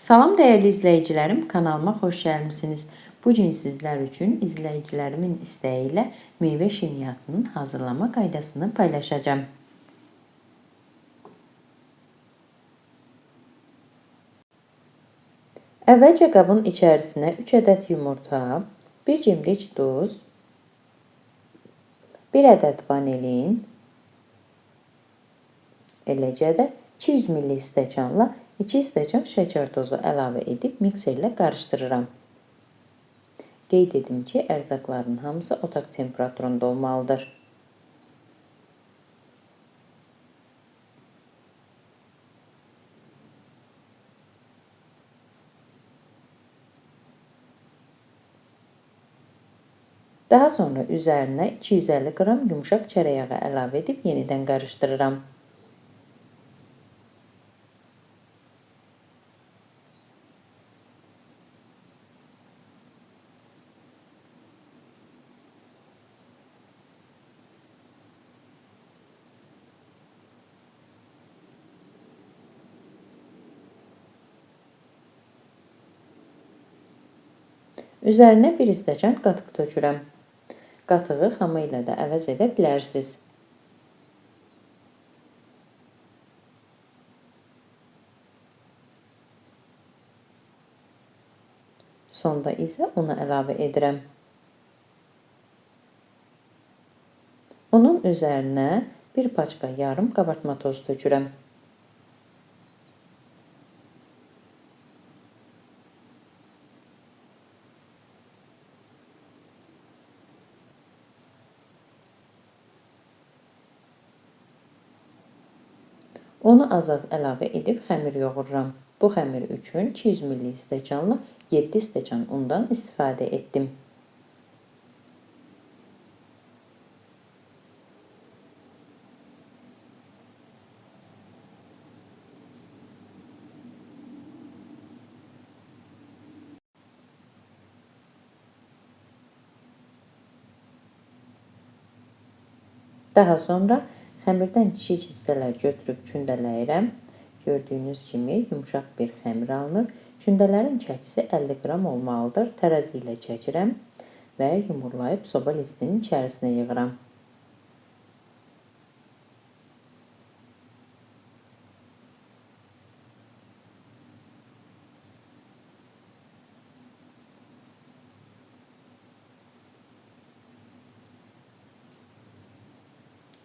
Salam dəyərli izləyicilərim, kanalıma xoş gəlmisiniz. Bugün sizlər üçün izləyicilərimin istəyi ilə meyvə şirniyyatının hazırlama qaydasını paylaşacağım. Əvvəlcə qabın içərisinə 3 ədəd yumurta, 1 cimdik duz, 1 ədəd vanilin, eləcə də 200 ml stəkanla 2 stəkan şəkər tozu əlavə edib mikserlə qarışdırıram. Qeyd edim ki, ərzaqların hamısı otaq temperaturunda olmalıdır. Daha sonra üzərinə 250 qram yumşaq çərə yağı əlavə edib yenidən qarışdırıram. Üzərinə 1 stəkan qatıq tökürəm. Qatığı xama ilə də əvəz edə bilərsiniz. Sonda isə unu əlavə edirəm. Unun üzərinə bir paçka yarım qabartma tozu tökürəm. Unu az-az əlavə edib xəmir yoğururam. Bu xəmir üçün 200 ml stəkanla 7 stəkan undan istifadə etdim. Daha sonra xəmirdən kiçik hissələr götürüb kündələyirəm. Gördüyünüz kimi yumşaq bir xəmir alınır. Kündələrin çəkisi 50 qram olmalıdır. Tərəzi ilə çəkirəm və yumurlayıb soba listinin içərisinə yığıram.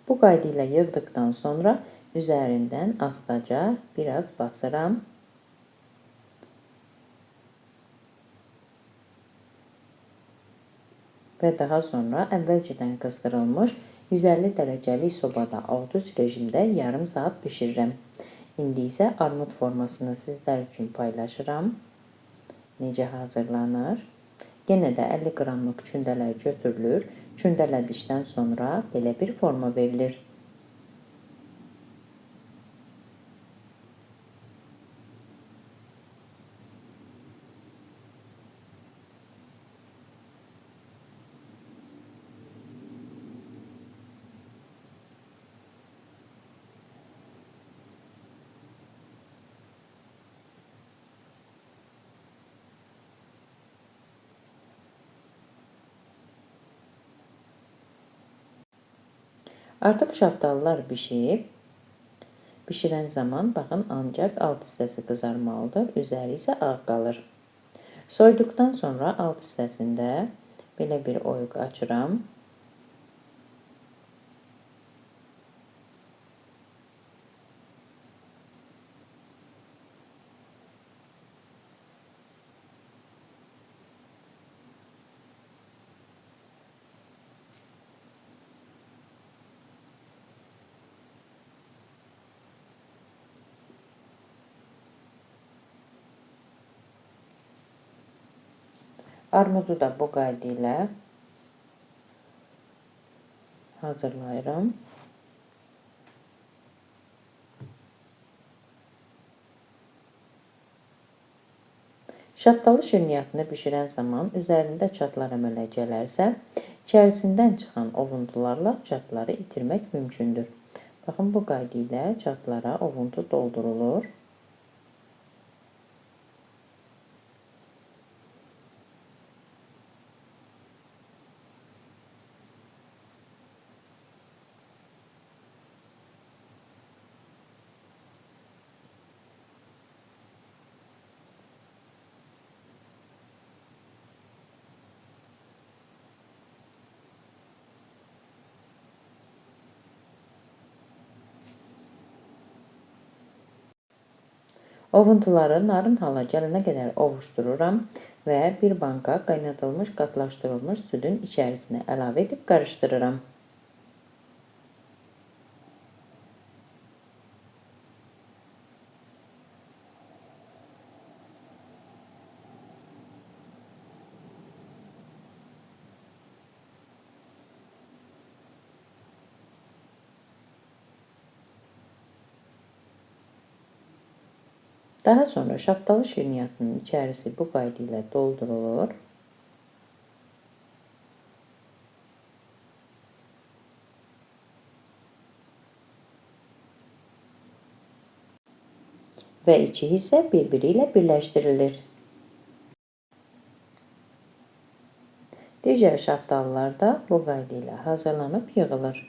Bu qayda ilə yığdıqdan sonra üzərindən astaca biraz basıram. Və daha sonra əvvəlcədən qızdırılmış 150 dərəcəlik sobada alt-üst rejimdə yarım saat bişirirəm. İndi isə armud formasını sizlər üçün paylaşıram. Necə hazırlanır? Yenə də 50 qramlıq kündələr götürülür. Kündələdikdən sonra belə bir forma verilir. Artıq şaftalılar bişib. Bişirən zaman baxın ancaq alt hissəsi qızarmalıdır, üzəri isə ağ qalır. Soyduqdan sonra alt hissəsində belə bir oyuq açıram. Armudu da bu qayda ilə hazırlayıram. Şaftalı şirniyyatını bişirən zaman üzərində çatlar əmələ gələrsə, içərisindən çıxan ovuntularla çatları itirmək mümkündür. Baxın, bu qayda ilə çatlara ovuntu doldurulur. Ovuntuları narın hala gələnə qədər ovuşdururam və bir banka qaynadılmış, qatlaşdırılmış südün içərisinə əlavə edib qarışdırıram. Daha sonra şaftalı şirniyyatının içərisi bu qayda ilə doldurulur. Və içi isə bir-biri ilə birləşdirilir. Digər şaftalılar da bu qayda ilə hazırlanıb yığılır.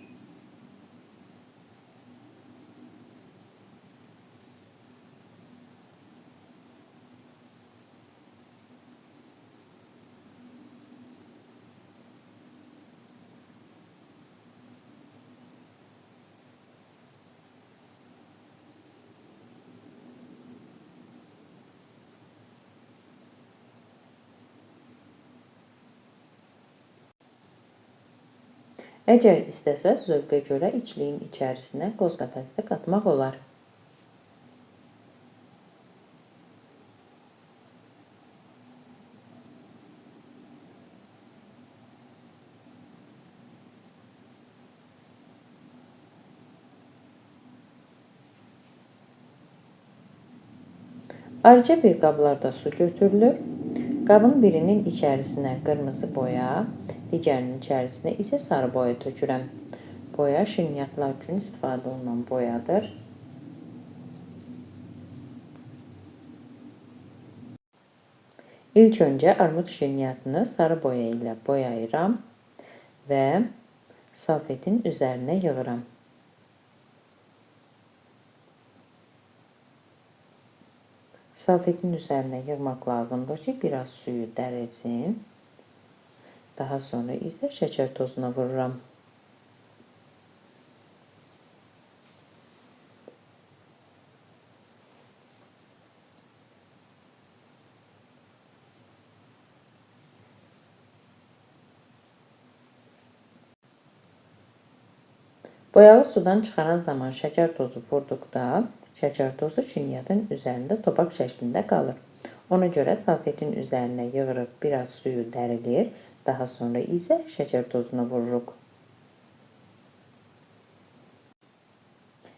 Əgər istəsəz, zövqə görə içliyin içərisinə qoz qəfəsi də qatmaq olar. Ayrıca bir qablarda su götürülür. Qabın birinin içərisinə qırmızı boya, digərinin içərisinə isə sarı boya tökürəm. Boya şirniyyatlar üçün istifadə olunan boyadır. İlk öncə armud şirniyyatını sarı boya ilə boyayıram və salfetin üzərinə yığıram. Salfetin üzərinə yığmaq lazımdır ki, biraz suyu dərilsin. Daha sonra isə şəkər tozuna vururam. Boyalı sudan çıxaran zaman şəkər tozu vurduqda, şəkər tozu şirniyyatın üzərində topaq şəklində qalır. Ona görə salfetin üzərinə yığırıq, biraz suyu dərilir. Daha sonra isə şəkər tozunu vururuq.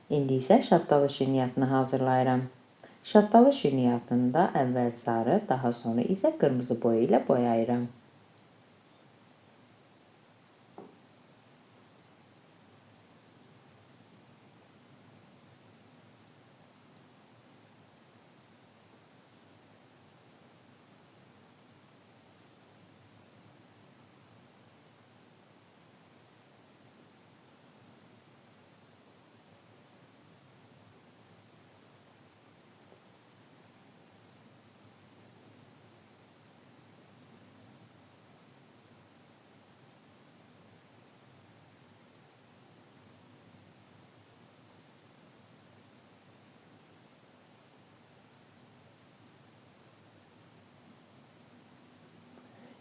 İndi isə şaftalı şirniyyatını hazırlayıram. Şaftalı şirniyyatını da əvvəl sarı, daha sonra isə qırmızı boya ilə boyayıram.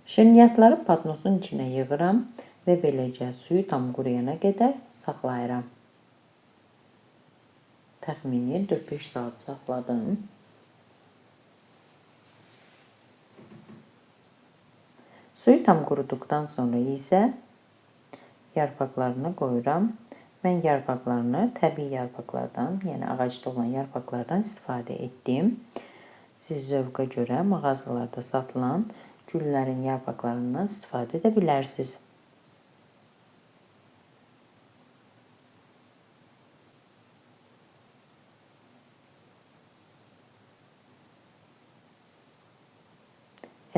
Şirniyyatları patnosun içinə yığıram və beləcə suyu tam quruyana qədər saxlayıram. Təxmini 4-5 saat saxladım. Suyu tam quruduqdan sonra isə yarpaqlarını qoyuram. Mən yarpaqlarını təbii yarpaqlardan, yəni ağacda olan yarpaqlardan istifadə etdim. Siz zövqə görə mağazalarda satılan güllərin yarpaqlarından istifadə edə bilərsiniz.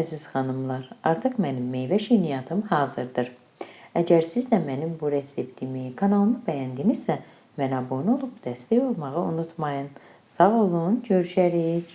Əziz xanımlar, artıq mənim meyvə şirniyyatım hazırdır. Əgər siz də mənim bu reseptimi, kanalımı bəyəndinizsə, mənə abunə olub dəstək olmağı unutmayın. Sağ olun, görüşərik.